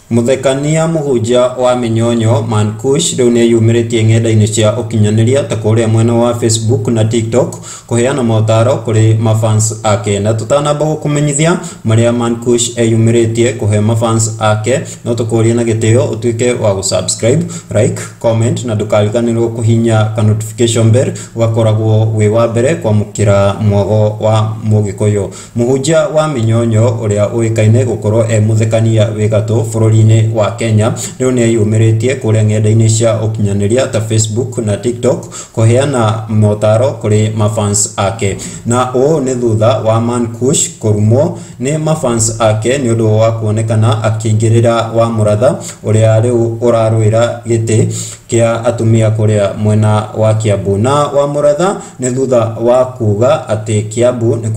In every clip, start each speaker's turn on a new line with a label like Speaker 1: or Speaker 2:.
Speaker 1: Muthekania mũhunjia wa mĩnyonyo Mankush rĩu nĩeyumĩrĩtie ng'enda-inĩ cia ũkinyanĩria ta kũrĩa mwena wa Facebook na TikTok kũheana motaro kũrĩ mafans ake. Na tũtanamba gũkũmenyithia marĩa Mankush eyumĩrĩtie kũhe mafans ake, no tũkũrie na gĩtĩo ũtuĩke wa gũsubscribe, like, comment na ndũkariganĩrwo kũhinya ka notification bell ũgakoragwo wĩ wa mbere kwamũkĩra mwago wa Mũgĩkũyũ. Mũhunjia wa mĩnyonyo ũrĩa ũĩkaine gũkorwo e mũthekania wĩ gatũ bũrũri-inĩ wa Kenya rĩu nĩeyumĩrĩtie kũrĩa ng'enda-inĩ cia ũkinyanĩria ta Facebook na TikTok kũheana motaro kũrĩ mafans ake. Na ũũ nĩ thutha wa Mankush kũrumwo nĩ mafans ake nĩ ũndũ wa kuonekana akĩingĩrĩra wa Mũratha ũrĩa rĩu ũrarũĩra gĩtĩ kĩa atumia kũrĩa mwena wa Kiambu. Na wa Mũratha nĩ thutha wa kuga atĩ Kiambu nĩ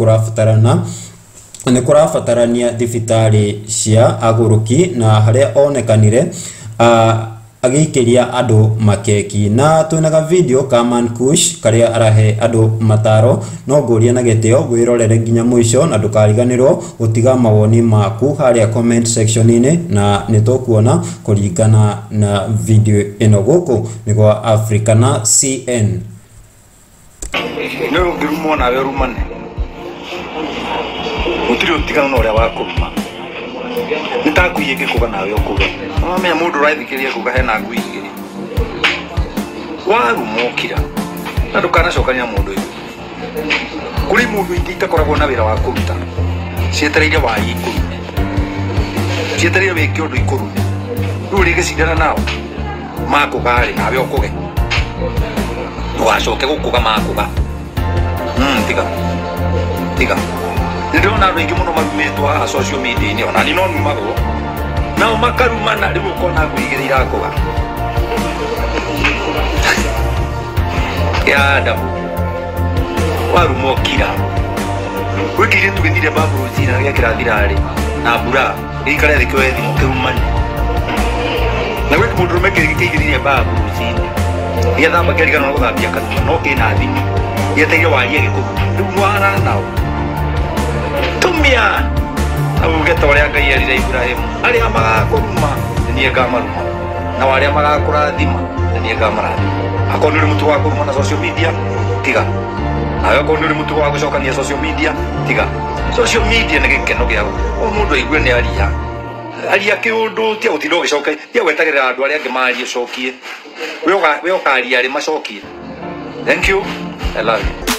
Speaker 1: kũrabatarania thibitarĩ cia agũrũki na harĩa onekanire agĩikĩria andũ makeki. Na twĩna video ka Mankush karĩa arahe andũ mataro, no ngũrie na gĩtĩo wĩrorere nginya mũico na ndũkariganĩrwo gũtiga mawoni maku harĩa comment section-inĩ, na nĩ tũkuona kũringana na video ĩno. Gũkũ nĩ gwa Africana CN.
Speaker 2: Nĩ ũngĩrumwo nawe ũrumane, gũtirĩ ũtiganu na ũrĩa wakũruma. Nĩ ta ngui ĩngĩkũga nawe ũkũge. Wamenya mũndũ ũrathikĩrĩria kuga hena ngui igĩrĩ. Waruma ũkira na ndũkanacokania mũndũ ĩngĩ. Kũrĩ mũndũ ingĩ itakoragwo na wĩra wa kũruta, cietereire warie ikũrume, cietereire wĩke ũndũ ikũrume. Rĩu ũrĩgĩcindana nao makũga-rĩ, nawe ũkũge, ndũgacoke gũkũga makũga. Tiga tiga. Nĩ ndĩrona andũ aingĩ mũno marumĩtwo haha social media-inĩ, ona niĩ no numagwo nao makarumana, rĩu ũkona ngui igĩrĩ irakũga. Ya Adamu, waruma ũkira. Gwĩ kĩirĩtu gĩthire babu rũcinĩ na gĩekĩra thirarĩ na mbura gĩikare thĩ kĩoe thimũ kĩrumane. Na gwĩ mũndũrũme kĩingĩrire babu rũcinĩ gĩathamba kĩariganĩrwo gũthambia kanua no kĩna thimũ gĩetereire warie gĩkũrume. Rĩu nĩwahanana nao. Tumia na uge ta ũrĩa Ngai erire Ibrahimu, arĩa magakũruma nĩ niĩ ngamaruma, nao arĩa magakũrathima nĩ niĩ ngamarathima. Akorwo nĩ ũrĩ mũtugo wa kũruma na social media, tiga. Nawe akorwo nĩ ũrĩ mũtugo wa gũcokania social media, tiga. Social media nĩ gĩkeno gĩa o mũndũ aigue nĩ aria aria kĩũndũ, tia gũtinda ũgĩcokia, tia gwetagĩrĩra andũ arĩa angĩ marie ũcokie. We ũkaria rĩ macokie. Thank you. I love you.